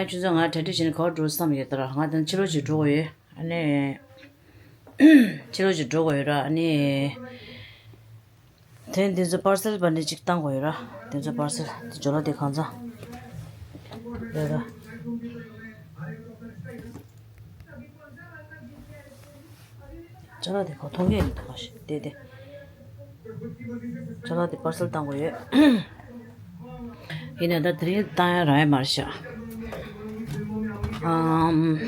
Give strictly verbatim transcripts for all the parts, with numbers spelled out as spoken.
ཁྱོད་ཚོ་ང་གྲ་སྒྲིག་བྱས་ནས་ག་པར་འགྲོ་བསམ་ཡོད་ད་ར། ང་དང་ཕྱི་ལོགས་ཅིག་འགྲོ་དགོས་ཡོད། ཨ་ནི་ཕྱི་ལོགས་ཅིག་འགྲོ་དགོས་ཡོད་ར། ཨ་ནི་དེ་འདི་ཚོ་པར་སེལ་པ་ནི་ཅིག་བཏང་དགོས་ཡོད་ར། དེ་ཚོ་པར་སེལ་དེ་ཇོ་ལ་དེ་གང་ཚ་རེད་ར། ཅ་ལག་དེ་ཁོ་མཐོང་གི་མི་འདུག་ག་ཞིག་དེ་དེ། ཅ་ལག་དེ་པར་སེལ་བཏང་དགོས་ཡོད། ཡིན་ནའི་ད་དེ་རིང་བཏང་ཡ་རག་ཡ་མ་རེད་ཤག་ཨམ།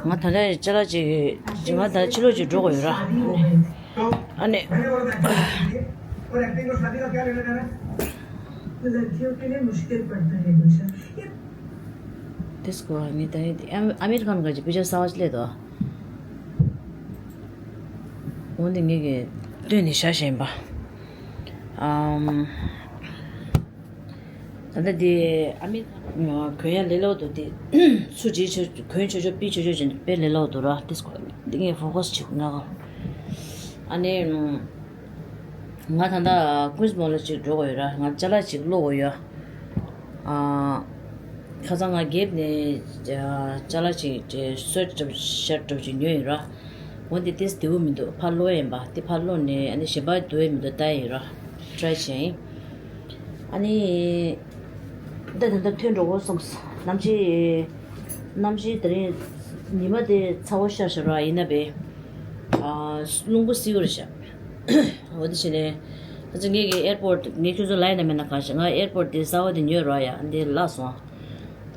ང་ད་ལྟ་ཅ་ལག་ཅིག་ང་ད་ཕྱི་ལོགས་ཅིག་འགྲོ་དགོས་ཡོད་ར། ཨ་ནི། དེ་སྐོར་ངས་ད་ཨ་མེ་རི་ཁན་ག་ཅིག་དཔེ་ཆ་གསར་པ་ཅིག་སླེབས་འདུག་འོ་འདི་ངེད་ཀྱིས་བཏོན་ནས་བཞག་བཞིན་པ། ཨམ། ད་ལྟ་འདི་ཨ་མི་གོན་ཡ་ལས་སླ་པོ་འདུག་དེ་ཚུ་ཅིག་ཆོ་གོན་ཆོག་ཆོག་པི་ཆོག་ཆོག་བྱས་ནས་དཔེ་ལས་སླ་པོ་འདུག་ར། དེ་འདི་ངས་ཕོ་ཁ་སི་བྱེད་དགོས་ང་ག་ཨ་ནི། ང་ད་ལྟ་ཀུན་སི་མོལ་ལ་ཅིག་འགྲོ་དགོས་ཡོད་ར། ང་ཅ་ལག་ཅིག་ཀློག་དགོས་ཡོད། ཨ། ཁ་སང་ང་རྒྱབ་ནས་ཅ་ལག་ཅིག་ཅེ་སོད་གྲབས་ཤར་གྲབས་ཅིག་ཉོས་ཡིན་ར། འོ་འདི་ཏིས་བདེ་པོ་མི་འདུག་ཕར་ཀློག་ཡིན་པ་དེ་ཕར་ཀློག་ནས་ཨ་ནི་གཞན་པ་འདུག་ཡ་མི་འདུག་ལྟ་ཡིན་ར། ཊྲའི་བྱས་ཡིན། ཨ་ནི། ད་ད་ལྟ་ཐོན་འགྲོ་གོ་སོང་། གནམ་གཤིས། གནམ་གཤིས་དེ་རིང་ཉི་མ་དེ་ཚ་བོ་ཤར་ཤར་ར་ཡིན་ན་བས། ཨ། རླུང་བུ་བསིལ་པོ་རེད་ཤག་འོ་དེ་བྱས་ནས། ཁ་ཅིག་ངེད་ཀྱི་ཨེར་པོར་ཊི་ངས་ཁྱོད་ཚོ་ལབ་ཡིན་ན་མིན་ན་གང་ཤེས། ང་ཨེར་པོར་ཊི་དེ་གསར་པ་དེ་ཉོས་ར་ཡ། འདི་བརླག་སོང་།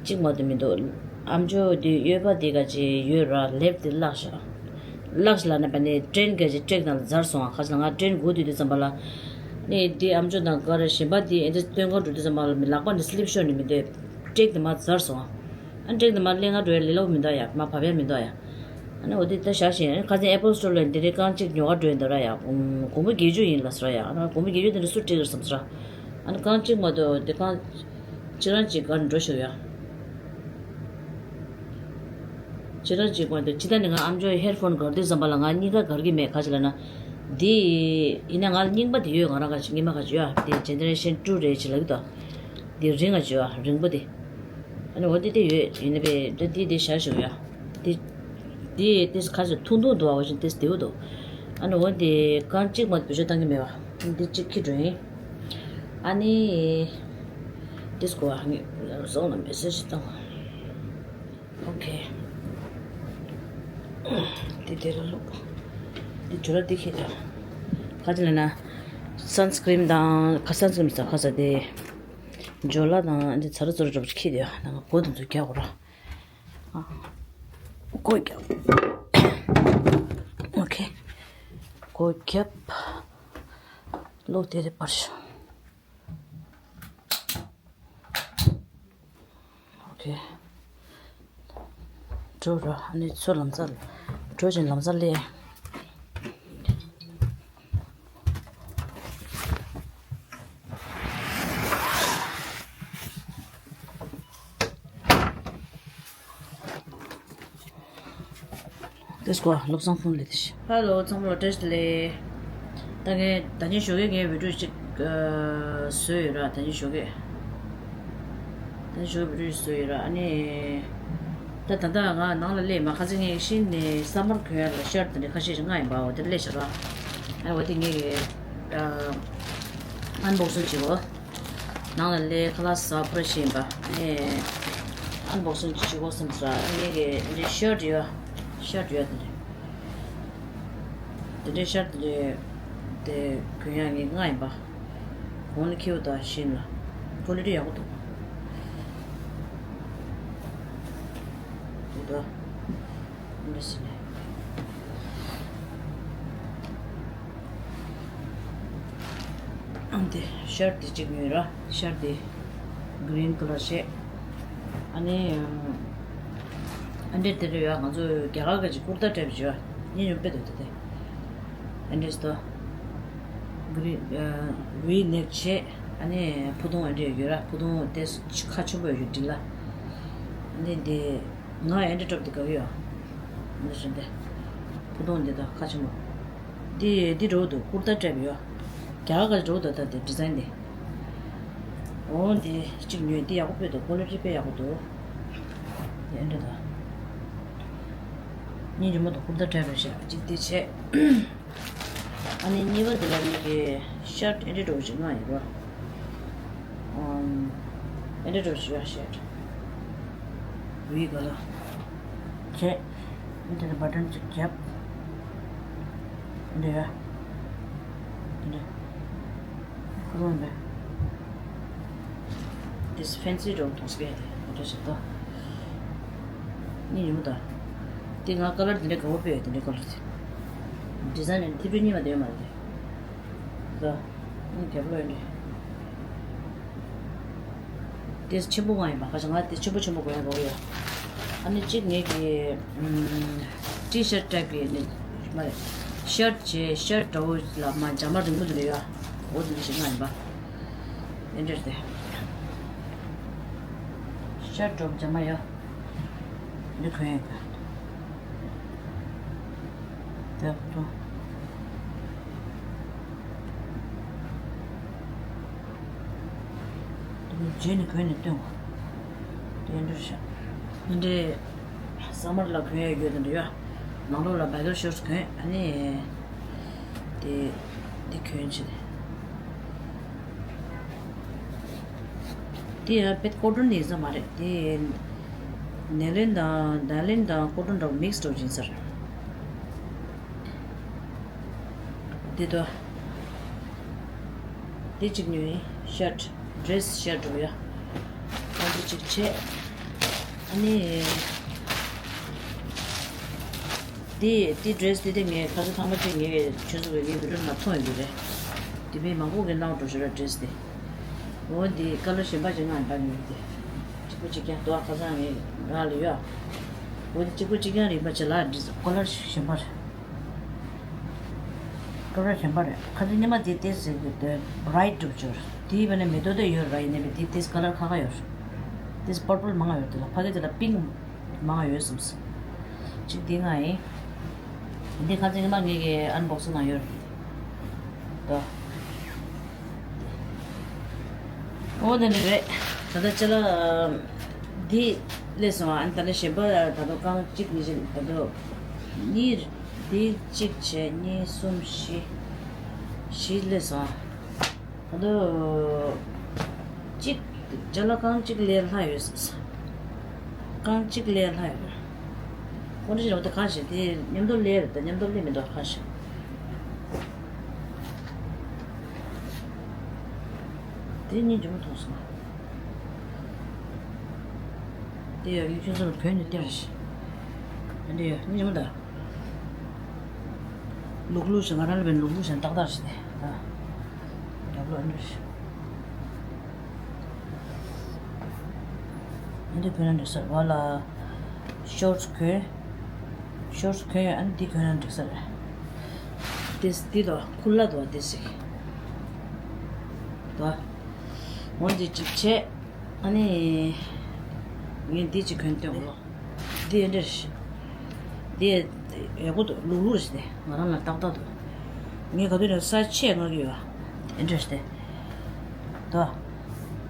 གཅིག་མ་གཏོགས་མི་འདུག་ཨམ་ཅོག་དེ་ཡོད་པ་དེ་ག་ཅིག་ཡོད་ར། ལེབ་དེ་བརླག་ཤག་བརླག་ཤག་ལབ་ན་བ་ནི་ཊེན་ག་ཅིག་ཊེག་དང་འཛར་སོང་། ཁ་ཅིག་ང་ཊེན་སྒུག་དུས་དུས་ཙམ་པ་ལ། ནི་དེ་ཨམ་ཅོག་དང་ག་རེ་གཞན་པ་དེ་ཨེ་འདྲ་སྟོན་གར་འགྲོ་དུས་ཙམ་པ་ལ་མི་ལག་པ་ནས་སི་ལིབ་ཤོར་ནས་མི་འདོད། ཊེག་དེ་མར་འཛར་སོང་། ཨ་ཊེག་དེ་མར་ལེན་གར་འགྲོ་ཡ་ལས་སླ་པོ་མི་འདུག་ཡ། མར་བབས་ཡ་མི་འདུག་ཡ། ཨ་ནི་འོ་དེ་ད་བཞག་བཞིན། ཨ་ནི་ཁ་སང་ཨེ་པལ་སི་ཊོར་ལ་འདི་འདྲའི་རྐང་གཅིག་ཉོ་གར་འགྲོ་ཡིན་འདུག་ར་ཡ། ཨུམ། གོང་པོ་བརྒྱད་ཅུ་ཡིན་ལབ་སོང་ར་ཡ། ཨ་ནི་གོང་པོ་བརྒྱད་ཅུ་དེ་འདྲ་སུ་སྤྲད་ཀྱི་རེད་བསམ་སོང་ར། ཨ་ནི་རྐང་གཅིག་མ་གཏོགས་དེ་རྐང་གཅིག་རང་གཅིག་གར་འགྲོ་ཤོག་ཡ། གཅིག་རང་གཅིག་མ་གཏོགས་ཅི་ལྟར་ནི་ང་ཨམ་ཅོག་ཧེཌ་ཕོན་གར་དུས་ཙམ་པ་ལ་ང་གཉིས་ཀ་གར་གྱི་མེད། ག་ཅི་ལབ་ན། འདི་ཡིན་ན་ང་ལ་རྙིང་པ་དེ་ཡོད། ང་རང་ག་ཅིག་རྙིང་པ་ག་ཅིག་ཡོད་ཨ། དེ་ཇེ་ནེ་རེ་ཤན་ཊུ་རེད་ཅེས་ལབ་ཀྱི་འདུག་འདི་རིང་ང་ཅིག་ཡོད་ཨ། རིང་པོ་དེ། ཨ་ནི་འོ་འདི་དེ་ཡོད། ཡིན་ན་པས་འདི་འདི་འདི་བཞག་ཞུ་ཡ། འདི་འདི་ཏིས་ཁ་ཅིག་ཐུང་ཐུང་འདུག་ཨ། འོ་ཅིག་ཏིས་བདེ་པོ་འདུག་ཨ་ནི་འོ་འདི་རྐང་གཅིག་མ་བེད་སྤྱོད་བཏང་གི་མེད་པ། འདི་གཅིག་ཁྱེར་འགྲོ་ཡིན། ཨ་ནི། ཏིས་གོ་ཨ་ངས་སོང་ལ་མེ་སེ་ཇི་བཏང་། ཨོ་ཁེ། དེ་དེ་རུ་བླུགས། དེ་ཇོ་ལ་དེ་ཁྱེར་དེ། ག་ཅི་ལབ་ན། སན་སི་ཀྲིན་དང་ཁ་སན་སི་ཀྲིན་ཟ་ཁ་ཟ་དེ། ཇོ་ལ་དང་དེ་ཚ་རུ་ཚུ་རུ་འགྲོ་ཁྱེར་དེ་ཡ། ད་ང་གོ་དེ་ཚོ་རྒྱག་གོ་ར། ཨ། གོ་རྒྱབ། ཨོ་ཁེ། གོ་རྒྱབ། བླུགས་དེ་རེད་པར་ཤོག་ཨོ་ཁེ། འགྲོ་ར། ཨ་ནི་ཚུར་ལམ་སང་། འགྲོ་བཞིན་ལམ་སང་སླེབས། ཏིས་གོ་བློ་བཟང་ཕུན་ལས་དེ་ཤི། ཧེ་ལོ། ཚང་མ་ལ་བཀྲ་ཤིས་བདེ་ལེགས། ད་ངས་ད་ནི་ཞོགས་ཀས་ངས་བི་ཌིའོ་ཅིག་བཟོས་ཡོད་ར། ད་ནི་ཞོགས་ཀས། ད་ནི་ཞོགས་ཀས་བི་ཌིའོ་ཅིག་བཟོས་ཡོད་ར། ཨ་ནི། ད་ད་ལྟ་ང་ནང་ལ་སླེབས་མ། ཁ་སང་ངས་ཤིན་ནས་ས་མར་གོན་ཡ་ལ་ཤར་དེ་འདྲ་ཁ་ཤས་ཤིག་མངགས་ཡིན་པ། འོ་དེ་སླེབས་ཤག་ར། ཨ་འོ་དེ་ངས་ཨན་བོག་སིང་བྱེད་གོ། ནང་ལ་སླེབས་ཁ་ལག་ཟ་ཕར་ཕྱིན་པ། ཨེ། ཨན་བོག་སིང་བྱེད་དགོས་བསམ་སོང་། ངེད་ཀྱི་འདི་ཤར་ཡོད། ཤར་ཡོད་དེ་འདྲ། དེ་འདྲའི་ཤར་དེ་འདྲའི་དེ་གོན་ཡག་ངས་མངགས་ཡིན་པ། གོང་ནས་ཁྱེར་ཡོང་དང་ཤིན་ལ། ཀོ་ལི་ཊི་ཡག་པོ་འདུག་འདི་འདྲ། འདི་འདྲ་ཟེར་ནས། ཨ་འདི་ཤར་འདི་གཅིག་ཉོས་ར། ཤར་འདི་གི་རིན་ཀ་ལར་བྱས། ཨ་ནི་ཨ་འདྲས་དེ་འདྲ་ཡོད། ང་ཚོ་རྒྱ་གར་ག་ཅིག་ཀུར་ཏ་འདྲ་བྱས་ཡོད། ཉེ་ཉུང་དཔེ་འདུག་དེ་དེ། ཨ་འདྲས་དོ། གི་རིན་ཝི་ནེག་བྱས། ཨ་ནི་ཕུ་ཐུང་ཨ་འདྲས་ཡོད་ར། ཕུ་ཐུང་དེ་ཁ་ཆེན་པོ་ཡོད་འདྲི་ལ། ཨ་ནི་འདི། ང་ཨེ་འདྲ་འདྲ་པོ་དེ་དགའ་གི་ཡོད། འདི་བཞིན་ཏེ། ཕུ་ཐུང་འདི་དང་ཁ་ཆེན་པོ། འདི་འདི་འདྲ་པོ་འདུག་ཀུར་ཏ་འདྲ་པོ་ཡོད། རྒྱ་གར་ག་འདྲ་པོ་འདུག་ད་དེ་ཌི་ཛའིན་འདི། འོ་འདི་གཅིག་ཉོས། འདི་ཡག་པོ་དཔེ་འདུག་ཀོ་ལི་ཊི་དཔེ་ཡག་པོ་འདུག་ཨེ་འདྲ་དང་། སྙིང་རྗེ་མོ་དང་ཀུར་ཏ་འདྲ་རེད་ཤག་གཅིག་དེ་བྱས། ཨ་ནི་གཉིས་པ་དེ་ལ་ངེད་ཀྱི་ཤར་ཊི་ཨེ་འདྲ་འདྲ་བོ་ཞིག་མངགས་ཡོད་ར། ཨམ། ཨེ་འདྲ་འདྲ་བོ་ཞིག་ཡོད་ཤར་ཊི། ཝི་ག་ལ། བྱས། འདི་ལ་བ་ཊན་གཅིག་བརྒྱབ། འདི་ཡ། འདི། ཁོ་རང་འདི། This fancy འདྲ་བོ་མཐོང་སྐད་དེ་འདྲ་ཞིག་ཏོ། ནི་ཡོང་ད། དེ་ང་ཀ་ལར་དེ་འདྲ་དགའ་བོ་དཔེ་ཡོད་དེ་འདྲ་ཀ་ལར་དེ། ཌི་ཛའིན་ནི་དེ་དཔེ་རྙིང་བ་དེ་ཡོད་མ་རེད་དེ། ད། ནི་རྒྱབ་ལོག་ཡོད་འདྲ། དེ་ཆེན་པོ་ང་ཡིན་པ་ཁ་ཆེ་ང་དེ་ཆེན་པོ་ཆེན་པོ་དགོས་ཡ་དགོས་ཡ། ཨ་ནི་གཅིག་ངེད་ཀྱི་ཊི་ཤར་ཊི་ཊའིབ་ཀྱི་ནི་མ་རེད། ཤར་ཊི་བྱས་ཤར་ཊི་འདྲ་བོ་ལ་མ་འཇབ་མ་རིང་པོ་འདུག་ཡ། འོ་དེ་འདྲ་ཞིག་ང་ཡིན་པ། དེ་འདྲ་རེད་དེ། ཤར་ཊི་འདྲ་བོ་འཇབ་མ་ཡ། འདི་གོན་ཡིན་ག་དེ་ཐུ། རྗེས་ནས་གོན་ནས་སྟོན་དགོས། དེ་འདྲ་ཤག་འདི་འདྲའི་སམ་མར་ལ་གོན་ཡས་ཡོད་དེ་འདྲ་ཡོད། ནང་ལོགས་ལ་བྷེ་གར་ཤོར་ཊི་གོན་ཨ་ནི། དེ། དེ་གོན་བྱས། དེ་ཡང་དཔེ་ཀོ་ཊོན་ཡིན་ས་མ་རེད་དེ། ནེ་ལོན་དང་ནེ་ལོན་དང་ཀོ་ཊོན་འདྲ་བོ་མིག་སི་འདྲ་བོ་ཅིག་ཡིན་ས་རེད། དེ་དོ། དེ་གཅིག་ཉོས་ཡིན་ཤར་ཊི། ཌི་རེ་སི་ཤར་ཊི་འདྲ་བོ་ཡ། ཨ་འདི་གཅིག་བྱས། ཨ་ནི། དེ་དེ་ཌི་རེ་སི་དེ་དེ་ངས་ཁ་སང་ཐེངས་མ་གཅིག་ངས་ཁྱོད་ཚོ་གི་ངའི་བི་ཌི་ཡོ་ནང་མཐོང་ཡོད་རེད། དེ་མིན་མང་པོ་གི་སྣང་འགྲོ་ཤོར་ར་ཌི་རེ་སི་དེ། འོ་འདི་ཀ་ལར་གཞན་པ་ཅིག་ང་འདྲ་ཉོས་དེ། གཅིག་པོ་གཅིག་རྐྱང་དོ་ཁ་སང་ངས་རང་ལ་ཡོད། འོ་འདི་གཅིག་པོ་གཅིག་རྐྱང་རེད་པ་ཅི་ལ་ཌི་རེ་སི་ཀ་ལར་གཞན་པ་རེད། ཀ་ལར་གཞན་པ་རེད། ཁ་སང་ཉི་མ་དེ་དེ་ཟེར་གི་དེ་བྷ་རའིཊ་འགྲུབ་ཅོར། དེའི་བར་ནས་མེ་ཏོག་དེ་ཡོད་ར་ཡིན་ནའི་དེ་དེ་ཀ་ལར་ཁ་ཁ་ཡོད་རེད། དེ་པར་པལ་མང་ཡོད་དེ་ལ་ཕ་གི་དེ་ལ་པིང་། མང་ཡོད་བསམས། གཅིག་འདི་ང་ཡིན། འདི་ཁ་སང་ཉི་མ་ངེད་ཀྱི་ཨན་བོག་སིང་ནང་ཡོད་རེད། ད། འོ་དེ་འདྲ་རེད། ད་ལྟ་ཅ་ལག་འདི་སླེབས་སོང་ཨ་ནི་ད་ལྟ་གཞན་པ་ད་དུང་རྐང་གཅིག་གཉིས་ཅིག་ད་དུང་གཉིས་འདི་གཅིག་བྱས་གཉིས་གསུམ་བཞི་བཞི་སླེབས་སོང་ཨ། ད་དུང་གཅིག་ཅ་ལག་རྐང་གཅིག་ལས་ལྷག་ཡོད་ཟེར། རྐང་གཅིག་ལས་ལྷག་ཡོད། ཁོང་ཁྲིད་རོགས་དེ་གང་ཞིག་དེ་མཉམ་དུ་ལས་རེད་ད་མཉམ་དུ་ལས་མི་འདུག་གང་ཞིག་དེ་གཉིས་ཇོ་མོ་མཐོང་སོང་། དེ་ཡང་ཡུལ་ཆུང་ཚོར་བོད་ནས་བསྟན་རེད། འདི་ཡང་གཉིས་ཇོ་མོ་ད། ལུག་ལུག་ཞིག་ང་རང་ལ་བའི་ལུག་ལུག་ཞིག་ཏག་ཏག་ཞིག་དེ། རྒྱབ་ལོགས་འདྲ་ཞིག་འདི་གོན་ན་འགྲིག་ས་རེད་བ་ལ། ཤོར་ཊི་གོན། ཤོར་ཊི་གོན་ཨ་ནི་འདི་གོན་ན་འགྲིག་ས་རེད། དེ་འདི་དོ་ཁུ་ལ་དོ་དེ་ཞིག་དོ། འོ་འདི་གཅིག་བྱས། ཨ་ནི། ངས་འདི་གཅིག་གོན་སྟོན་གོ། འདི་འདྲ་ཞིག་འདི་ཡག་པོ་འདུག་ལུག་ལུག་རེད་དེ་ང་རང་ལ་ཏག་ཏག་འདུག་ངས་ག་དུས་ནས་ས་ཆས་མངགས་ཀྱི་ཡོད། དེ་འདྲ་ཞིག་སྟེ། དོ།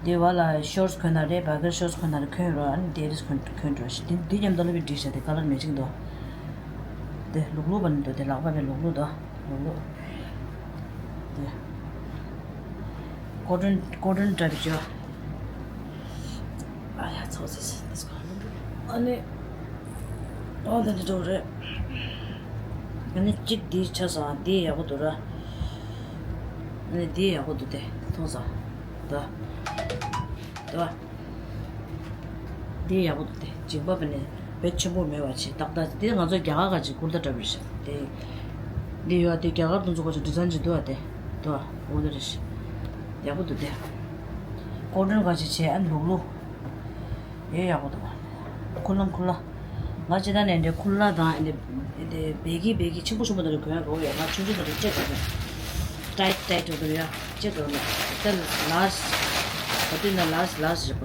འདི་བ་ལ་ཤོར་ཊི་གོན་ན་རེད་བ་གར་ཤོར་ཊི་གོན་ན་རེད་གོན་རོགས་ཨ་ནི་དེ་རིས་གོན་གོན་འགྲོ་ཞིག་འདི་འདི་མཉམ་དུ་ལ་བི་འགྲིག་ཤག་དེ་ཀ་ལར་མེ་ཅིང་འདུག་དེ་ལུག་ལུག་པ་ནི་འདུག་དེ་ལག་པ་བའི་ལུག་ལུག་འདུག་ལུག་ལུག་དེ། ཀོ་ཊོན་ཀོ་ཊོན་འདྲ་བི་ཅོ། ཨ་ཡ་ཚོ་ཚོ་ཚོ་ཚོ། ཨ་ནི། ཨོ་དེ་འདྲ་འགྲོ་རེད། ཨ་ནི་གཅིག་འདི་ཆ་སོང་འདི་ཡག་པོ་འདུག་ར། ཨ་ནི་འདི་ཡག་པོ་འདུག་སྟེ་མཐོང་སོང་། ད། ད། འདི་ཡག་པོ་འདུག་སྟེ་འཇིགས་པ་བས་ནས་བེད་ཆེན་པོ་མེད་པ་ཆེ་ཏག་ཏག་འདི་ང་ཚོ་རྒྱ་གར་ག་ཅིག་ཀུར་ཏ་འདྲ་བོ་ཞིག་སྟེ། འདི་ཡོད་དེ་རྒྱ་གར་དུ་ཚོ་ག་ཅིག་ཌི་ཛའིན་ཅིག་འདུག་སྟེ། ད། ཨོ་དེ་རེད། ཡག་པོ་འདུག་སྟེ། ཀོ་ཊོན་ག་ཅིག་བྱས་ཨ་ནི་ལུག་ལུག་ཡོད་ཡག་པོ་འདུག་ཁུ་ལམ་ཁུ་ལ། ང་ཅི་ད་ནས་འདྲེ་ཁུ་ལ་དང་འདྲེ་འདྲེ་བེ་གི་བེ་གི་ཆེན་པོ་ཆེན་པོ་དང་གོན་ཡག་གོ་ཡ་ང་ཆུང་ཆུང་དང་ཅེ་གོ་ཡ། ཊའིཊ་ཊའིཊ་གོ་ཡ་ཅེ་གོ་ཡ། ད་ལཱར་ཇི། ད་དེ་ན་ལཱར་ཇི་ལཱར་ཇི་རེད་པ།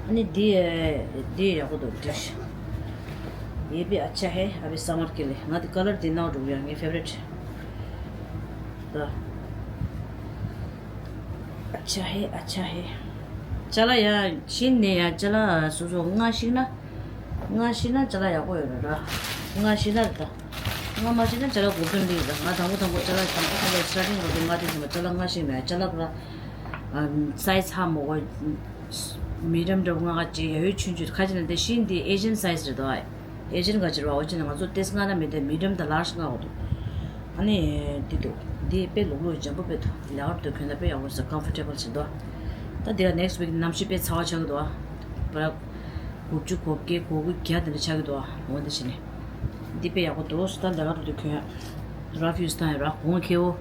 ཨ་ནི་འདི་འདི་ཡག་པོ་འདུག་འདི། ये भी अच्छा है अभी समर के लिए ང་དེ་ཀ་ལར་དེ་ནང་འགྲོ་གི་ཡ་ངའི་ཕེ་ཝ་རི་ཊི། ད། अच्छा है अच्छा है། ཅ་ལག་ཡང་ཕྱིན་ནས་ཡང་ཅ་ལག་སོ་སོ་སྔ་ཤེས་ན། སྔ་ཤེས་ན་ཅ་ལག་ཡག་པོ་ཡོད་རེད་ར། སྔ་ཤེས་ན་རེད་ད། སྔ་མ་ཤེས་ན་ཅ་ལག་གོ་སྐྱོན་འདི་ཡོད་ད། ང་དང་པོ་དང་པོ་ཅ་ལག་དང་པོ་ཁོ་ལ་སི་ཊར་ཊིང་གོ་དུས་ང་དེ་ཚོ་ཅ་ལག་སྔ་ཤེས་མེད། ཅ་ལག་ལ་སའི་ཛི་ཧ་མོ་གོ། མི་ཌི་ཡམ་འདྲ་པོ་ང་ག་ཅིག་ཡ་ཡོད་ཆུང་ཆུང་ཁ་ཅིག་ན་དེ་ཤིན་དེ་ཨེ་ཤན་སའི་ཛི་རེད་དོ། ཨེ་ཤན་ག་ཅིག་རེད་བ། འོ་ཅི་ན་ང་ཚོ་ཏེས་སྔ་ན་མི་དེ་མི་ཌི་ཡམ་དང་ལར་ཇི་སྔ་གོ་དུ། ཨ་ནི་འདི་འདུག་འདི་དཔེ་ལུག་ལུག་འཇམ་པོ་དཔེ་འདུག་ལེ་ཨར་དུ་གོན་ན་དཔེ་ཡག་པོ་ཟེར་ཀམ་ཕོར་ཊེ་བལ་ཞིག་འདུག་ད་འདི་ལ་ནེག་སི་ཊི་ཝིག་གནམ་གཤིས་དཔེ་ཚ་བ་ཆགས་ཀྱི་འདུག་ཨ། པ་ར་དགུ་བཅུ་གོ་བརྒྱད་གོ་དགུ་བརྒྱ་དེ་འདྲ་ཆགས་ཀྱི་འདུག་ཨ། འོ་འདི་བྱས་ནས་འདི་དཔེ་ཡག་པོ་འདུག་ད་ལེ་ཨར་དུ་གོན་རབ་ཡུ་སི་བཏང་ཡ་ར་གོང་ཁེ་བོ།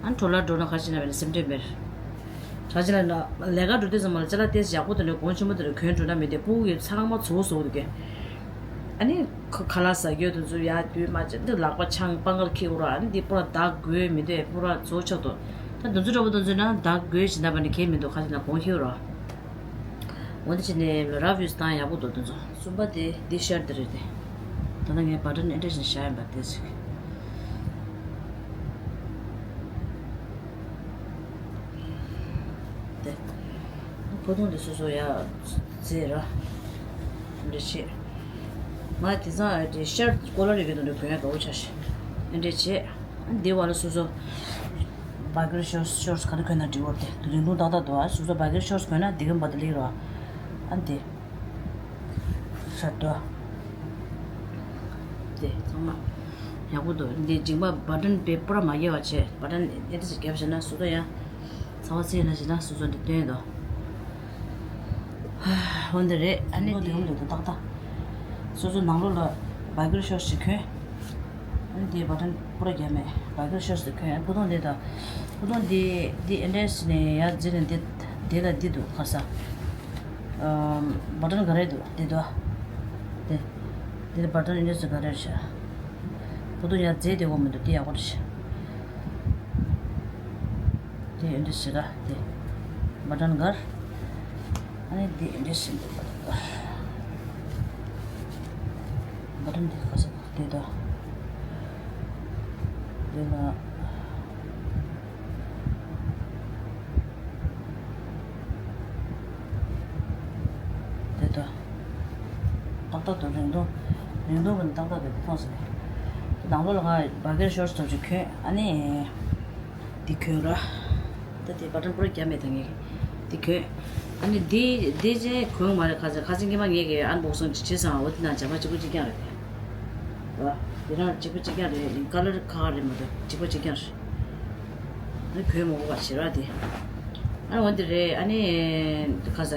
ཨ་ནི་ཁྲོ་ལར་འགྲོ་ན་ཁ་ཅིག་ན་བས་ན་སེམས་ཁྲལ་མེད། གྲྭ་ཆེན་ལ་ན་ལས་ཀ་འགྲོ་དུས་ཙམ་པ་ལ་ཅ་ལག་ཏོག་ཙམ་ཡག་པོ་དང་ནི་གོང་ཆེན་པོ་དང་ནི་གོན་འགྲོ་ན་མི་དེ་སྤུ་གུ་གི་ཚ་ཁང་མ་ཚོ་བཟོ་འདུག་གས། ཨ་ནི་ཁ་ཁ་ལག་ཟ་རྒྱུ་དེ་ཚོ་ཡར་དུས་མ་བྱས་འདི་ལག་པ་འཆང་པང་ཁ་ལ་འཁྱེར་ར། ཨ་ནི་འདི་པུ་ར་བདག་དགོས་མི་འདུག་པུ་ར་བཟོ་ཆགས་འདུག་ད་དེ་ཚོ་འདྲ་པོ་དེ་ཚོ་ན་བདག་དགོས་བྱེད་ན་པ་ནི་གས་མི་འདུག་ཁ་ཅིག་ན་གོང་འཁྱེར་ར། འོ་འདི་བྱས་ནས་རབ་ཡུ་སི་བཏང་ཡག་པོ་འདུག་དེ་ཚོ། གསུམ་པ་དེ་འདི་ཤར་དེ་རེད་དེ། ད་ལྟ་ངས་བ་ཊན་ཨེ་འདྲ་བཞིན་བཞག་ཡིན་པ་དེ་ཟིག་དེ། ཕོ་ཐུང་དེ་སོ་སོ་ཡ་རྫས་ར། ཨེ་འདྲ་བྱེད། ང་དེ་ཚང་ཨེ་དེ་ཤར་ཀོ་ལ་རི་གི་དོན་དུ་གོན་ཡ་དགའ་བོ་ཆགས་ཤིང་། ཨེ་འདྲ་བྱེད། ཨ་འདི་བ་ལ་སོ་སོ། བྷ་གར་ཤོར་ཤོར་ག་རེ་གོན་ན་འགྲིག་བར་དེ་རིང་ཐུང་ཏག་ཏག་འདུག་ཨ་སོ་སོ་བྷ་གར་ཤོར་གོན་ན་འདི་གམ་པ་དེ་ལེགས་རོ། ཨ་འདི། ཤར་དོ། དེ་ཚང་མ་ཡག་པོ་འདུག་འདི་མཇིང་པ་བ་ཊན་དཔེ་པུ་ར་མ་རྒྱས་པ་བྱས། བ་ཊན་ཨེ་འདྲ་ཞིག་བརྒྱབ་བྱས་ན་སོ་སོ་ཡང་ཚ་བ་ཚད་ན་བྱས་ན་སོ་སོ་འདི་སྟོན་འདུག་འོ་འདི་རེད། ཨ་ནི་འདི་འོ་འདི་འདུག་ཏག་ཏག་སོ་སོ་ནང་ལོགས་ལ་བ་གར་ཤོར་ཞིག་གོན། ཨ་ནི་དེའི་བ་ཊན་པུ་ར་རྒྱབ་མེད། བ་གར་ཤོར་ཞིག་གོན། ཕུ་ཐུང་འདི་དང་ཕུ་ཐུང་འདི་འདི་ཨེ་འདྲ་ཞིག་ནས་ཡར་འཛིན་ནས་འདི་འདི་ལ་འདི་འདུག་ཁ་ས། བ་ཊན་ག་རེ་འདུག་འདི་འདུག་དེ། འདི་བ་ཊན་ཨེ་འདྲ་ཞིག་ག་རེ་རེད་ཤག་ཕུ་ཐུང་ཡར་འཛེགས་དེ་འོ་མི་འདུག་འདི་ཡག་པོ་རེད་ཤག་དེ་ཨེ་འདྲ་ཞིག་ར་དེ། བ་ཊན་གར། ཨ་ནི་དེ་ཨེ་འདྲ་ཞིག་འདུག་བ་ཊན་དེ་ག་ས་དེ་དོ། དེ་ལ། དེ་དོ། ཏག་ཏག་ཏུ་རིང་ཐུང་། རིང་ཐུང་གི་ཏག་ཏག་དེ་མཐོང་ཟིན་ནས། དེ་ནང་ལོགས་ལ་ང་བ་གར་ཤོར་ཙམ་ཅིག་གོན། ཨ་ནི། འདི་གྱོན་ར། ད་དེ་བ་ཊན་པུ་ར་རྒྱབ་མེད་ད་ངས། འདི་གྱོན། ཨ་ནི་འདི་འདི་རྗེས་གྱོན་མ་རེད། ཁ་ཚ་ཁ་ཚ་སྔོན་མ་ངས་ཀྱི་ཨན་བོག་སིང་ཅིག་བྱས་སོང་། འོ་དེ་ན་བྱ་བ་གཅིག་པ་གཅིག་རྐྱང་རེད་དེ། ར། དེ་རང་གཅིག་པ་གཅིག་རྐྱང་རེད། ཀ་ལར་ཁ་ཁ་རེད་མ་གཏོགས་གཅིག་པ་གཅིག་རྐྱང་རེད། ཨ་ནི་གྱོན་མ་དགོས་པ་བྱེད་ར་དེ། ཨ་ནི་འོ་འདི་རེད། ཨ་ནི་ཁ་ཚ་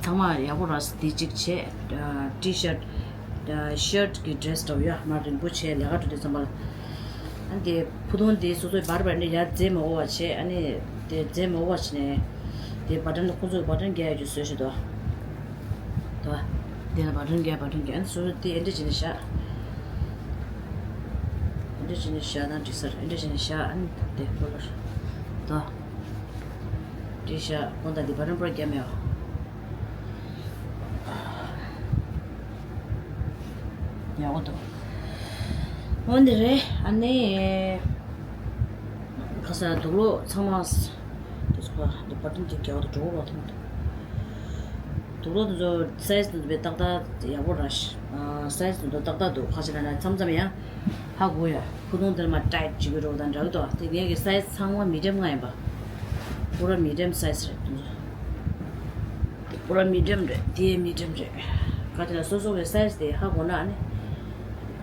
ཚང་མ་ཡག་པོ་ར། འདི་གཅིག་བྱས། ཊི་ཤར་ཊི་ཤར་ཊི་གི་ཌི་རེ་སི་འདྲ་བོ་ཡ་མར་རིང་པོ་བྱས་ལས་ཀ་འགྲོ་དུས་ཙམ་པ་ལ། ཨ་འདི་ཕུ་ཐུང་འདི་སོ་སོའི་བར་བར་ནས་ཡར་འཛེགས་མ་དགོས་པ་བྱས། ཨ་ནི་དེ་འཛེགས་མ་དགོས་པ་བྱས་ནས་དེ་བ་ཊན་ཁོང་ཚོས་བ་ཊན་རྒྱག་ཡ་ཅིག་བཟོས་ཤིག་དོ། དོ། དེ་ལ་བ་ཊན་རྒྱག་བ་ཊན་རྒྱག་ཨ་ནི་སོ་སོ་དེ་ཨེ་འདྲ་བྱས་ནས་བཞག་ཨེ་འདྲ་བྱས་ནས་བཞག་ན་འགྲིག་ས་རེད། ཨེ་འདྲ་བྱས་ནས་བཞག་ཨ་ནི་དེ་ཁོ་ལ་དོ། འགྲིག་བཞག་ཁོང་ད་འདི་བ་ཊན་པུ་ར་རྒྱབ་མེད་པ། ཡག་པོ་འདུག་འོ་འདི་རེད། ཨ་ནི། ཁ་ས་དུག་ལོག་ཚང་མ། དེ་སོ་པ་འདི་བ་ཊན་གྱི་རྒྱབ་ཏུ་འགྲོ་བ་མཐོང་འདུག་དུག་ལོག་དེ་ཚོ་སའི་ཛི་དེ་ཚོ་དཔེ་ཏག་ཏག་ཡག་པོ་ར་ཤག་སའི་ཛི་དེ་ཚོ་ཏག་ཏག་འདུག་ཁ་ཆེ་ན་ན་མཚམས་མཚམས་ཡང་ཧ་གོ་ཡ། ཁུ་ཐུང་དེར་མ་ཊའིཊ་བྱེད་ཀྱི་འགྲོ་དང་འདྲ་གི་འདུག་དེ་ངས་ཀྱི་སའི་ཛི་ཚང་མ་མི་ཌི་ཡམ་ལྔ་ཡིན་པ། པུ་ར་མི་ཌི་ཡམ་སའི་ཛི་རེད་དེ་ཚོ། པུ་ར་མི་ཌི་ཡམ་རེད། དེ་མི་ཌི་ཡམ་རེད། ག་དེ་ན་སོ་སོ་གི་སའི་ཛི་དེ་ཧ་གོ་ན་ཨ་ནི།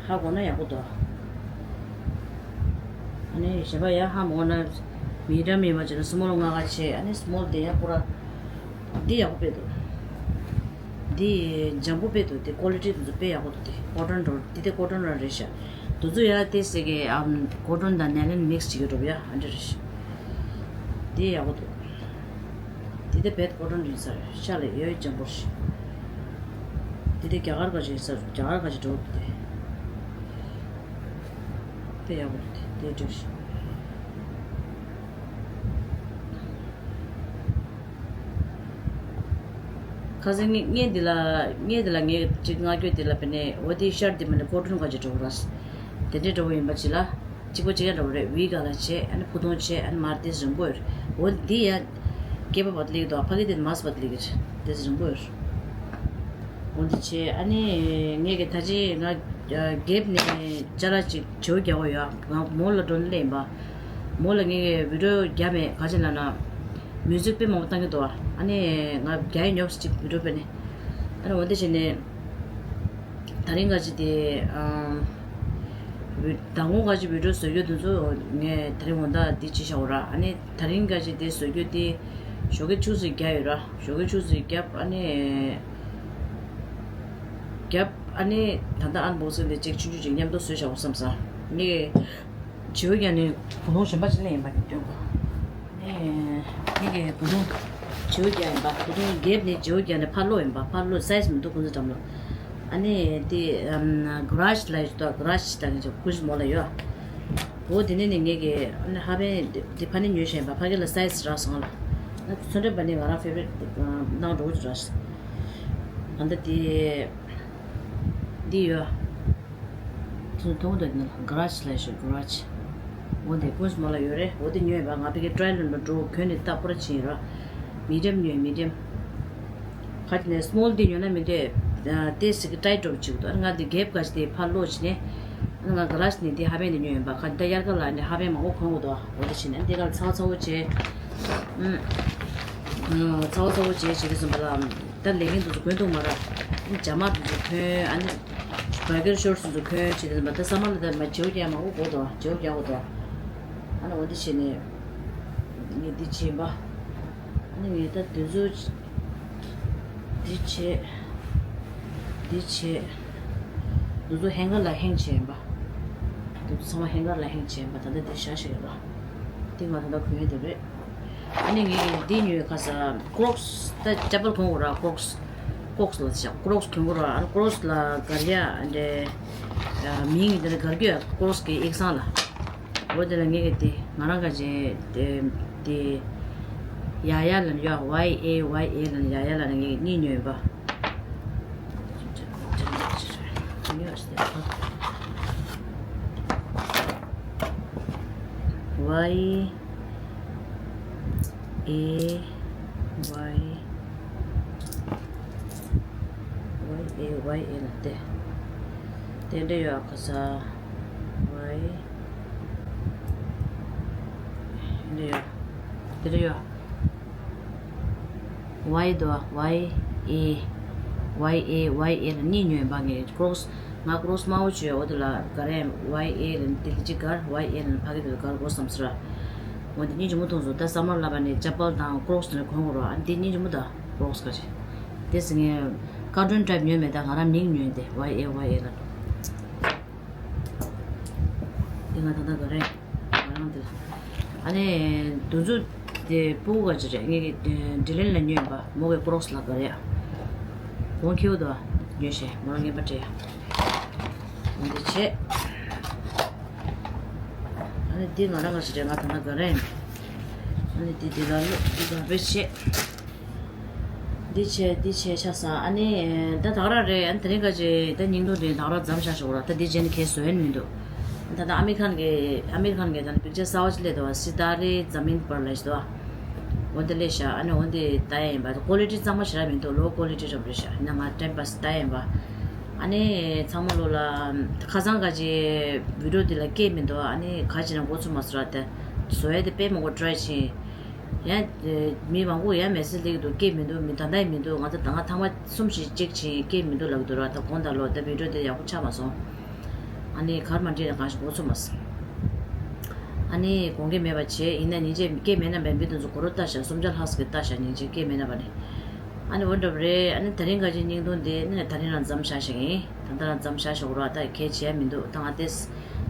ཧ་གོ་ན་ཡག་པོ་འདུག་ཨ་ནི་གཞན་པ་ཡ་ཧ་མ་གོ་ན། མི་ཌི་ཡམ་ཡིན་པ་བྱས་ན་སི་མོལ་ལྔ་ཁ་བྱས། ཨ་ནི་སི་མོལ་དེ་ཡ་པུ་ར། འདི་ཡག་པོ་དཔེ་འདུག་འདི་འཇམ་པོ་དཔེ་འདུག་དེ་ཀོ་ལི་ཊི་དེ་ཚོ་དཔེ་ཡག་པོ་འདུག་དེ་ཀོ་ཊོན་འགྲོ། འདི་དེ་ཀོ་ཊོན་རང་རེད་ཤག་དེ་ཚོ་ཡ་དེ་ཟེར་གི་ཨམ་ཀོ་ཊོན་དང་ནའི་ལོན་མིག་སི་བྱེད་ཀྱི་འགྲོ་ཡ་ཨ་འདྲ་རེད་ཤག་འདི་ཡག་པོ་འདུག་འདི་དེ་བེད་ཀོ་ཊོན་རེད་ས་རེད་ཤག་ལ་ཡོད་འཇམ་པོ་རེད་ཤག་འདི་དེ་རྒྱ་གར་ག་ཅིག་ས་རྒྱ་གར་ག་ཅིག་འགྲོ་འདུག་དེ་དཔེ་ཡག་པོ་འདུག་དེ་འདྲ་ཞིག་ཁ་སང་ངས་ངས་འདི་ལ་ངས་འདི་ལ་ངས་ཅིག་ང་ཁྱོད་འདི་ལ་བྱས་ནས་འོ་དེ་ཤར་འདི་མིན་ན་ཀོ་ཊོན་ག་ཅིག་འགྲོ་ར། དེ་འདྲའི་འགྲོ་བ་ཡིན་པ་ཅིག་ལ། གཅིག་པ་གཅིག་ཡང་འགྲོ་བ་རེད། ཝི་ག་ལ་བྱས་ཨ་ནི་ཕུ་ཐུང་བྱས་ཨ་ནི་མར་དེ་རིང་པོ་ཡོད་རེད། འོ་འདི་ཡ། སྐེད་པ་བར་དུ་སླེབས་འདུག་ཕ་གི་དེ་མར་ཚ་བར་དུ་སླེབས་ཀྱི་རེད། དེ་ཚོ་རིང་པོ་ཡོད་རེད། འོ་འདི་བྱས་ཨ་ནི་ངས་ཀྱི་ད་ཅི་ང་རྒྱབ་ནས་ཅ་ལག་ཅིག་བྱེའུ་རྒྱག་གི་ཡོད། ང་མོ་ལ་འགྲོ་ནས་སླེབས་ཡིན་པ། མོ་ལ་ངས་ཀྱི་བི་ཌིའོ་རྒྱབ་མེད་ག་ཅི་ལབ་ན། མིའུ་ཟིག་དཔེ་མང་པོ་བཏང་གི་འདུག་ཨ་ནི་ང་རྒྱག་ཡས་ཉོབ་སི་ཅིག་བི་ཌིའོ་དཔེ་ནས། ཨ་ནི་འོ་འདི་བྱས་ནས། ད་རིང་ག་ཅི་དེ། ཨམ། བི་མདང་དགོང་ག་ཅི་བི་ཌིའོ་བཟོ་རྒྱུ་དེ་ཚོ་ངས་ད་རིང་དགོང་དག་འདི་ཅི་བྱ་འོ་ར། ཨ་ནི་ད་རིང་ག་ཅི་དེ་བཟོ་རྒྱུ་དེ་ཞོགས་ཀས་ཆུ་ཚོད་བརྒྱ་ཡོད་ར། ཞོགས་ཀས་ཆུ་ཚོད་བརྒྱ་ཨ་ནི་བརྒྱ་ཨ་ནི་ད་ལྟ་ཨན་བོག་སིང་དེ་གཅིག་ཆུང་ཆུང་ཅིག་མཉམ་དུ་བཟོས་བྱ་འོ་བསམ་ས། ངས་བྱེའུ་རྒྱག་ནས་གོས་ཐུང་གཞན་པ་ཅིག་ལེན་ཡིན་པ་ནས་སྟོན་གོ། ཨེ། ངེད་ཀྱི་གོས་ཐུང་། བྱེའུ་རྒྱག་ཡིན་པ། གོས་ཐུང་རྒྱབ་ནས་བྱེའུ་རྒྱག་ནས་ཕར་སློག་ཡིན་པ། ཕར་སློག་སའི་ཛི་མི་འདུག་ཁོང་ཚོ་འགྲམ་ལ། ཨ་ནི་དེ་ཨམ་ག་ར་ཇི་ལ་ཡོད་དོ། ག་ར་ཇི་ལ་ངེད་ཀྱི་ཀུ་ཤི་མོ་ལ་ཡོད། འོ་དེ་ནས་ནི་ངེད་ཀྱི་ཨ་ནི་ཧ་པན་དེ་ཕ་ནི་ཉོས་བཞིན་པ། ཕ་གི་ལ་སའི་ཛི་རག་སོང་ལ། ང་ཚོ་ཚོན་ཁྲ་པ་ནི་ང་རང་ཕེ་བ་རེ་ཊི་ནང་འགྲོ་གི་ར། ཨ་ནི་དེ་འདི་ཡོད། ཚོན་མཐོང་འདོད་ན་ག་ར་ཇི་ལ་ཞོ་ག་ར་ཇི། འོ་དེ་ཀུན་སྨོ་ལ་ཡོད་རེད། འོ་དེ་ཉོས་པ་ང་ཕ་གི་ཊ་རའི་ལོན་ལ་འགྲོ་གོན་ནས་ལྟ་པོ་ར་ཕྱིན་ར། མི་ཌི་ཡམ་ཉོས་མི་ཌི་ཡམ། ཁ་ཅིག་ནས་སྨོལ་དེ་ཉོས་ན་མི་འདོད། ཏེ་སི་གི་ཊའི་ཊི་འགྲོ་བྱེད་དོ། ང་དེ་གེབ་ག་ཞིག་དེ་ཕར་སློག་བྱས་ནས། ང་ག་ར་ཇི་ནས་དེ་ཧ་པན་དེ་ཉོས་ཡིན་པ། ཁ་ད་དབྱར་ཁ་ལ་ནི་ཧ་པན་མང་པོ་གོན་དགོས་དོ། འོ་དེ་བྱས་ནས་དེ་ག་ཚ་བོ་ཚ་བོ་བྱས། ཚ་བོ་ཚ་བོ་བྱས་བྱས་དེ་ཙམ་པ་ལ། ད་ལས་ཀྱི་འདུག་ཚོ་གོན་ཐུབ་མ་ར། ཇ་མ་འདུག་ཚོ་གོན་ཨ་ནི། བར་ཀེར་ཤོར་སུ་ཚོ་གོན་བྱེད་དུས་མ་ད་ས་མ་ལ་ད་མ་བྱེའུ་རྒྱག་མང་པོ་དགོས་དོ། བྱེའུ་རྒྱག་དགོས་དོ། ཨ་ནི་འོ་འདི་བྱས་ནས་ངས་འདི་བྱིན་པ། ཨ་ནི་ངས་ད་དུས་ཚོད་འདི་བྱས། འདི་བྱས། དུས་ཚོད་ཧེང་གར་ལ་ཧེང་བྱས་ཡིན་པ། དུས་ཚོད་ཚང་མ་ཧེང་གར་ལ་ཧེང་བྱས་ཡིན་པ། ད་ལྟ་འདི་བཞག་ཞིག་ཡོད་པ། འདི་ང་ད་ལྟ་གོན་ཡོད་དེ་རེད། ཨ་ནི་ངས་འདི་ཉོས་ཁ་ས་ཀྲོག་སི་ད་ཅ་པལ་གོན་དགོས་ར། ཀྲོག་སི་ཀྲོག་སི་ལ་ཤག་ཀྲོག་སི་གོན་དགོས་ར། ཨ་ནི་ཀྲོག་སི་ལ་གར་ཡ་འདྲེ་མིང་འདི་ལ་གར་གྱི་ཀྲོག་སི་གི་ཨེག་སང་ལ། འོ་དེ་ལ་ངས་གི་དེ་ང་རང་ག་ཅེ་དེ་དེ་ཡ་ཡ་ལ་ཡ་ཝའི་ཨེ་ཝའི་ཨེ་ལ་ཡ་ཡ་ལ་ངས་གཉིས་ཉོས་པ། ཝའི་ཨེ་ཝའི་ཝའི་ཨེ་ཝའི་ཨེ་ལ་དེ་དེ་འདྲ་ཡོད་ཁ་ས་ཝའི་འདྲ་ཡོད་དེ་འདྲ་ཡོད། ཝའི་དོ་ཝའི་ཨེ་ཝའི་ཨེ་ཝའི་ཨེ་ལ་གཉིས་ཉོས་པ་ངས་ཀྲོག་སི། ང་ཀྲོག་སི་དམར་པོ་བྱོས། འོ་དེ་ལ་ག་རེ་ཝའི་ཨེ་ལ་དེ་གཅིག་གར་ཝའི་ཨེ་ལ་ཕ་གི་དེ་ལ་གར་དགོས་བསམ་ཟེར། འོ་དེ་གཉིས་ཇི་མོ་མཐོང་སོང་། ད་ས་མར་ལབ་པ་ནས་ཅ་པལ་དང་ཀྲོག་སི་དེ་གོན་དགོས་ར། ཨ་དེ་གཉིས་ཇི་མོ་ད་ཀྲོག་སི་ག་ཅེ། དེ་སི་ངས་ཀར་ཊུན་ཊའིབ་ཉོས་མེད། ད་ང་རང་མིང་ཉོས་ཏེ་ཝའི་ཨེ་ཝའི་ཨེ་ལ། འདི་ང་ད་ལྟ་ག་རེ་ང་རང་འདི་ལ། ཨ་ནི་དུ་ཛུ་དེ་སྤུ་གུ་ག་ཅི་རེད། ངེད་ཀྱི་ཌི་ལན་ལ་ཉོས་པ་མོ་གི་ཀྲོག་སི་ལ་ག་རེ་ཡ། གོང་ཁེའུ་དོ་ཉོས་ཤེ་མོ་རང་ངན་པ་སྤྲད་ཡ། འདི་བྱས། ཨ་ནི་འདི་ང་རང་ག་ཅི་རེད། ང་ད་ལྟ་ག་རེ་ཡིན། ཨ་ནི་འདི་འདི་ལ་ལོ་འདི་ག་རེ་བྱས། འདི་བྱས་འདི་བྱས་ཆགས་སོང་། ཨ་ནི་ད་ད་ག་རང་རེད། ཨ་ནི་དེ་རིང་ག་ཅི་ད་སྙིང་དོན་དེ་ད་ག་རང་མཚམས་བཞག་ཤོག་ར། ད་འདི་རྗེས་ནས་གས་བཟོ་ཡ་མི་འདུག་ད་ད་ཨ་མི་ཁན་གི་ཨ་མི་ཁན་གི་ད་ནི་པིག་ཅར་གསར་བ་ཅིག་སླེབས་འདུག་བ། སི་ཏཱ་རེ་ཛ་མིན་པར་ལབ་ཞིག་འདུག་བ། འོ་འདི་སླེབས་ཤག་ཨ་ནི་འོ་འདི་ལྟ་ཡ་ཡིན་པ། ཀོ་ལི་ཊི་གཙང་མ་ཞེ་དྲག་མི་འདུག་ལོ་ཀོ་ལི་ཊི་འདྲ་པོ་རེད་ཤག་ཡིན་ན་ང་ཊའིམ་པ་སི་ལྟ་ཡ་ཡིན་པ། ཨ་ནི་ཚང་མ་ལོ་ལ་ཁ་སང་ག་ཅི་བི་ཌིའོ་འདི་ལ་སྐད་མི་འདུག་ཨ་ནི་ག་ཅི་ན་འགོ་ཚུགས་མ་སོང་ར། ད་བཟོ་ཡ་དེ་དཔེ་མང་པོ་ཊ་རའི་བྱས། ཡང་མི་མང་པོ་ཡང་མེ་སེ་ཇི་སླེབས་ཀྱི་འདུག་སྐད་མི་འདུག་མི་ད་ལྟ་ཡང་མི་འདུག་ང་ཚོ་ད་ང་ཐེངས་མ་གསུམ་བཞི་ཅིག་ཕྱིན་སྐད་མི་འདུག་ལབ་ཀྱི་འདུག་ར། ད་དགོང་དག་ལོ་ད་བི་ཌིའོ་དེ་ཡག་པོ་ཆགས་མ་སོང་། ཨ་ནི་གར་མ་འགྲིག་ན་གང་ཞིག་འགོ་ཚུགས་མ་སོང་། ཨ་ནི་དགོངས་འགལ་མེད་པ་བྱས། ཡིན་ན་ཉིན་བྱེད་སྐད་མེད་ན་བས་མི་དེ་ཚོ་གོ་རོ་ལྟ་ཤག་སུམ་བརྒྱ་ལྷག་ཙམ་གྱིས་ལྟ་ཤག་ཉིན་བྱེད་སྐད་མེད་ན་བ་ནི། ཨ་ནི་འོ་འདྲ་པོ་རེད། ཨ་ནི་ད་རིང་ག་ཅི་སྙིང་དོན་དེ་ནི་ད་རིང་རང་མཚམས་བཞག་ཤག་ཡིན། ད་ལྟ་རང་མཚམས་བཞག་ཤག་རོ། ད་གས་བྱས་མི་འདུག་ད་ང་དེ་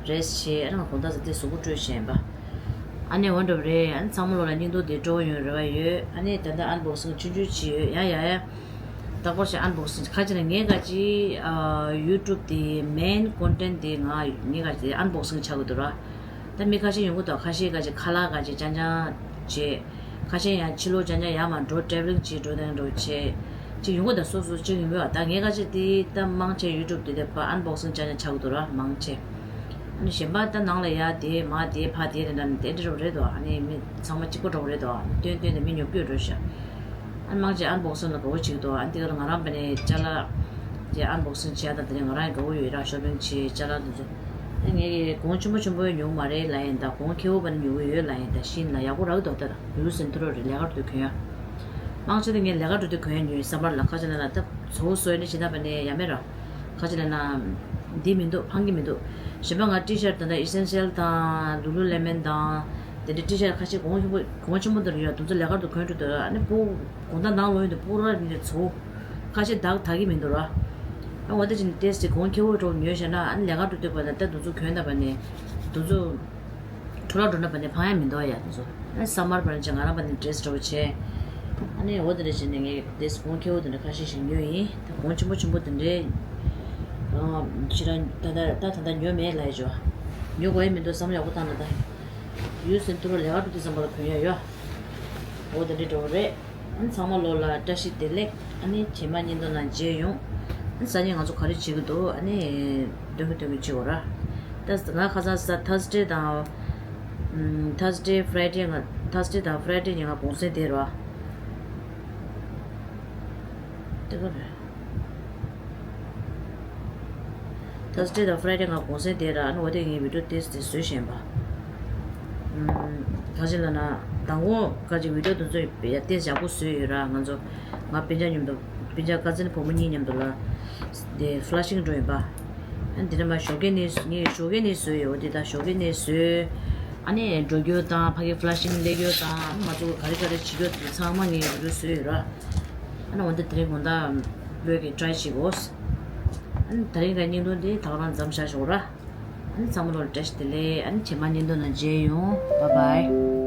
རེ་སི་ཊི་བྱས། ཨ་ནི་ང་དགོང་དག་ཙམ་དེ་གཟུགས་པོ་བཀྲུས་བྱས་ཡིན་པ། ཨ་ནི་འོ་འདྲ་པོ་རེད། ཨ་ནི་ཚང་མ་ལོ་ལ་སྙིང་སྡུག་དེ་སྤྲོ་བོ་ཡོང་རེ་བ་ཡོད། ཨ་ནི་ད་ལྟ་ཨན་བོག་སིང་ཆུང་ཆུང་བྱས་ཡོད། ཡ་ཡ་ཡ། ད་སྐོར་ཞིག་ཨན་བོག་སིང་ཁ་ཅིག་ན་ངས་ག་ཅི་ཨ་ཡུ་ཊུབ་དེ་མེན་ཀོན་ཊེན་དེ་ང་ངས་ག་ཅི་ཨན་བོག་སིང་ཆགས་ཀྱི་འདུག་ར། ད་མི་ཁ་ཤས་ཡོང་གི་འདུག་ཁ་ཤས་ག་ཅི་ཁ་ལག་ག་ཅི་ཅང་ཅང་བྱས། ཁ་ཤས་ཡང་ཕྱི་ལོགས་ཅང་ཅང་ཡར་མར་འགྲོ་ཊེ་བྷལ་ལིང་བྱས་འགྲོ་དང་འགྲོ་བྱས། ཅིག་ཡོང་གི་འདུག་སོ་སོ་ཅིག་ཡོང་གི་ཡོད། ད་ངས་ག་ཅི་དེ་ད་མང་ཆེ་ཡུ་ཊུབ་དེ་དེ་ཕ་ཨན་བོག་སིང་ཅང་ཅང་ཆགས་ཀྱི་འདུག་ར་མང་ཆེ། ནི་གཞན་པ་ད་ནང་ལ་ཡ་དེ་མ་དེ་ཕ་དེ་རེད་འདྲ་ནི་དེ་འདྲ་རེད་དོ། ཨ་ནི་མི་ཚང་མ་གཅིག་པ་འདྲ་རེད་དོ། སྟོན་སྟོན་དེ་མི་ཉོབ་ཀྱི་རེད་ཤག་ཨ་མང་ཆེ་ཨན་བོག་སིང་ལ་དགའ་བོ་བྱེད་ཀྱི་འདུག་ཨ་འདི་ག་ལ་ང་རང་བ་ནས་ཅ་ལག་དེ་ཨན་བོག་སིང་བྱས་དང་དེ་ནས་ང་རང་དགའ་བོ་ཡོད་ར། ཤོ་པིང་བྱས་ཅ་ལག་དེ་ཚོ། ཨ་ངས་གོང་ཆེན་པོ་ཆེན་པོ་ཉོ་གི་མ་རེད་ལབ་ཡིན། ད་གོང་ཁེ་པོ་བ་ནས་ཉོ་གི་ཡོད་ལབ་ཡིན། ད་ཤིན་ལ་ཡག་པོ་རག་གི་འདུག་ད་ད་ཡུ་སིན་ཐུ་རོ་རེད། ལས་ཀ་འགྲོ་དུས་གོན་ཡ། མང་ཆེ་ད་ངས་ལས་ཀ་འགྲོ་དུས་གོན་ཡ་ཉོས་ཡིན། སམ་མར་ལ་ཁ་ཆེ་ལ་ན་ད་ཚོ་བོ་སོ་ཡ་ནི་བྱེད་ན་བ་ནས་ཡ་མེད་ར། ཁ་ཆེ་ལ་ན་འདི་མི་འདུག་ཕང་གི་མི་འདུག་གཞན་པ་ང་ཊི་ཤར་ད་ད་ཨི་སེན་ཤལ་དང་ལུ་ལུ་ལེ་མན་དང་དེ་འདྲ་ཊི་ཤར་ཁ་ཤས་གོང་ཆེན་པོ་གོང་ཆེན་པོ་འདི་རུ་ཡོད། དུ་ཚོ་ལས་ཀ་འགྲོ་དུས་གོན་འགྲོ་དུས་ཨ་ནི་སྤུ་གུ་དགོང་དག་ནང་ལོག་ཡོང་དུས་སྤུ་ར་ནི་ཚོ་ཁ་ཤས་དག་དག་གི་མི་འདུག་ར། ཨ་འོ་དེ་ཅིག་ནི་ཏེས་ཏེ་གོང་ཁེ་པོ་འགྲོ་ཉོས་བྱས་ན་ཨ་ནི་ལས་ཀ་འགྲོ་དུས་པ་ནས་ད་དུ་ཚོ་གོན་ད་པ་ནས་དུ་ཚོ་འཕྲོ་བརླག་འགྲོ་ན་པ་ནས་ཕང་ཡ་མི་འདུག་ཡ། དུ་ཚོ་ཨ་ནི་སམ་མར་པ་ནས་ཅིག་ང་རང་པ་ནས་ཌི་རེ་སི་འདྲ་བོ་བྱས། ཨ་ནི་འོ་དེ་འདྲ་བྱས་ནས་ངས་ཏེས་གོང་ཁེ་པོ་དེ་འདྲ་ཁ་ཤས་ཤིག་ཉོས་ཡིན། ད་གོང་ཆེན་པོ་ཆེན་པོ་དེ་འདྲའི་ཨ་ཕྱི་ར་ད་ད་ད་ད་ད་ཉོས་མེད་ལབ་ཡ་ཅོ། ཉོ་དགོས་ཡ་མི་འདུག་བསམ་ཡག་པོ་བཏང་ན་ད། ཡུ་སིན་ཐུ་རོ་ལས་ཀ་འགྲོ་དུས་ཙམ་པ་ལ་གོན་ཡ་ཡོད། འོ་དེ་འདྲའི་འགྲོ་བ་རེད། ཨ་ནི་ཚང་མ་ལོ་ལ་བཀྲ་ཤིས་བདེ་ལེགས། ཨ་ནི་རྗེས་མ་བརྙན་ཐུང་ནང་མཇལ་ཡོང་། ཨ་ནི་སང་ཉིན་ང་ཚོ་ག་རེ་བྱེད་ཀྱི་འདུག་ཨ་ནི་སྟོན་གི་སྟོན་གི་བྱེད་དགོས་ར། ད་ང་ཁ་སང་ས་ཐར་སི་ཌེ་དང་ཐར་སི་ཌེ་ཕ་རའི་ཌེ་ང་ཐར་སི་ཌེ་དང་ཕ་རའི་ཌེ་ཉིན་ང་གུང་སེང་དེ་ར། དེ་ག་རེད། ཐར་སི་ཌེ་དང་ཕ་རའི་ཌེ་ང་གུང་སེང་དེ་ར། ཨ་ནི་འོ་དེ་ངས་བི་ཌིའོ་ཏེས་ཏེ་བཟོས་བཞིན་པ། ཨམ། ག་ཅི་ལབ་ན་དང་པོ་ག་ཅི་བི་ཌིའོ་དེ་ཚོ་ཡ་ཏེས་ཡག་པོ་བཟོས་ཡོད་ར། ང་ཚོ་ང་སྤུན་ཀྱག་མཉམ་དུ་སྤུན་ཀྱག་ཀ་ཛིན་བུ་མོ་གཉིས་མཉམ་དུ་ལ་དེ་ཕ་ལ་ཤིང་འགྲོ་ཡིན་པ། ཨ་ནི་དེ་ནས་མ་ཞོགས་ཀས་ནས་ངས་ཞོགས་ཀས་ནས་བཟོས་ཡོད། འོ་དེ་ད་ཞོགས་ཀས་ནས་བཟོས། ཨ་ནི་འགྲོ་རྒྱུ་དང་ཕ་གི་ཕ་ལ་ཤིང་སླེབས་རྒྱུ་དང་ཨ་ནི་ང་ཚོ་ག་རེ་ག་རེ་བྱེད་རྒྱུ་དེ་ཚང་མ་ངས་བི་ཌིའོ་བཟོས་ཡོད་ར། ཨ་ནི་འོ་དེ་དེ་རིང་དགོང་དག་བོད་ཀྱི་ཊ་རའི་བྱེད་དགོས། ཨ་ནི་དེ་རིང་གི་བརྙན་ཐུང་འདི་ད་ག་རང་མཚམས་བཞག་ཞོག་ར། ཨ་ནི་ཚང་མ་ལོ་ལ་བཀྲ་ཤིས་བདེ་ལེགས། ཨ་ནི་རྗེས་མ་བརྙན་ཐུང་ནང་མཇལ་ཡོང་། བཱའི་བཱའི།